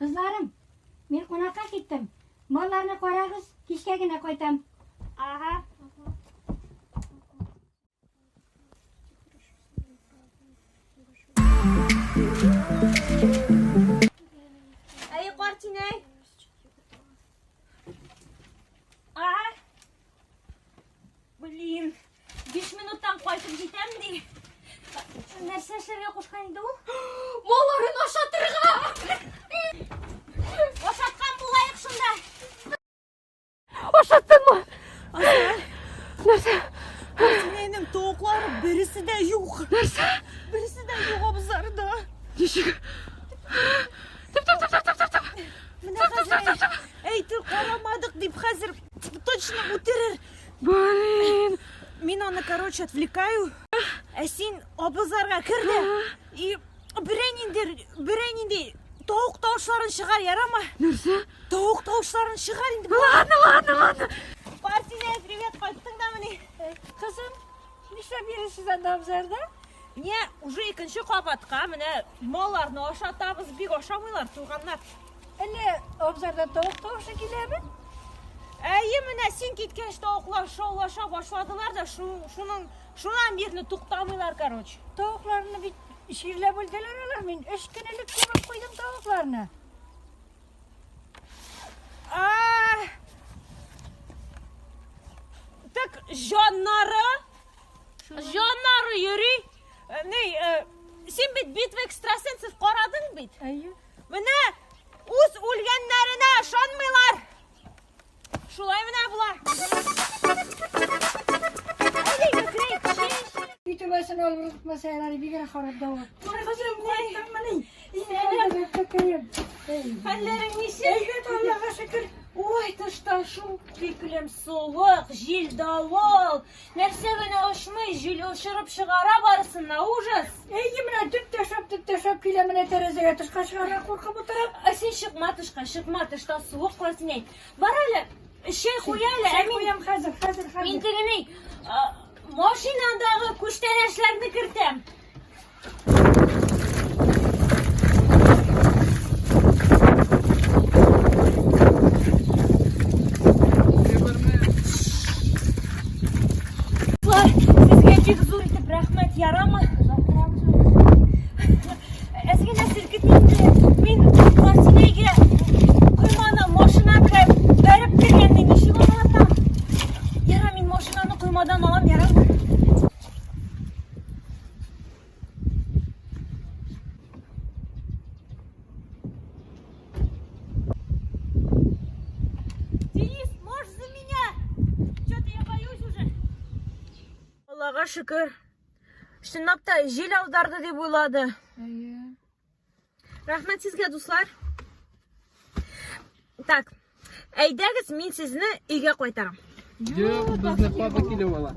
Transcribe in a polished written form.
Кызларым, мин кунакка киттем. Малларны карагыз, кичкә генә кайтам. Ага. Әй, картинәй. Ага. Блин, 5 минуттан кайтып җитәм ди. Нәрсә эшләргә кушкан инде ул? Малларын ашатырга! Ашаткан булаек шунда. Ашаттыңмы? Азаль, Нәрсә? Картинәйнең тавыклары бересе дә юк. Нәрсә? Бересе дә юк абзарда. Ничек? Тып тып тып тып тып тып. Менә хәзер әйтер карамадык дип хәзер точно үтерер. Блин. Мин аны, короче, отвлекаю. Ә син абзарга кер дә и берәй нинди, берәй нинди тавык тавышларын чыгар, ярамы? Нәрсә? Тавык тавышларын чыгар инде. Ладно, ладно, ладно. Картинәй, привет, кайттың дамыни? Кызым, нишләп йөрисез анда абзарда? Не, уже икенче кабатка менә малларны ашатабыз, бик ашамыйлар, туганнар. Әллә абзарда тавык тавышы киләме? Әйе, менә син киткәч тавыклар шаулаша башладылар да, шуның шуннан бирле туктамыйлар, короче. Тавыкларны бит чирләп үлделәр алар. Мин өч көн элек күмеп куйдым тавыкларны. А! Так җаннары, җаннары йөри. Ни, син бит Битва экстрасенсов карадың бит? Әйе. Менә үз үлгәннәренә ышанмыйлар. Шулай менә була. Әйдә, керәйек, чәй эчик. Өй түбәсен алып ыргытмаса ярар, бигрәк харап давыл. Ой, кызым, кайттыңмыни? Сәлам. Хәлләрең ничек? Әйбәт, Аллага шөкер. Ой, тышта шул тиклем суык, җил, давыл. Нәрсә генә очмый, җил очырып чыгара барысын да, ужас. Әйе, менә төп ташлап, төп ташлап килә, менә тәрәзәгә тышка чыгарга куркып утырам. Ә син чыкма тышка, чыкма, тышта суык, картинәй. Бар әле, чәй куй әле, ә Чәй мин куям хәзер, хәзер, хәзер. Мин теге ни, машинадагы күчтәнәчләрне кертәм. Сезгә бик зур итеп рәхмәт, ярамы? Әз генә селкетмим инде. Мин Мартинәгә койманы машина белән бәреп кергәнне ничек аңлатам? Яра, мин машинаны коймадан алам, ярамы? Денис, можешь за меня? Что-то я боюсь уже. Аллага шөкер. Чынлап та җил аударды дип уйлады. Әйе. Рәхмәт сезгә, дуслар. Так, әйдәгез, мин сезне өйгә кайтарам. Юк, безне папа килеп ала.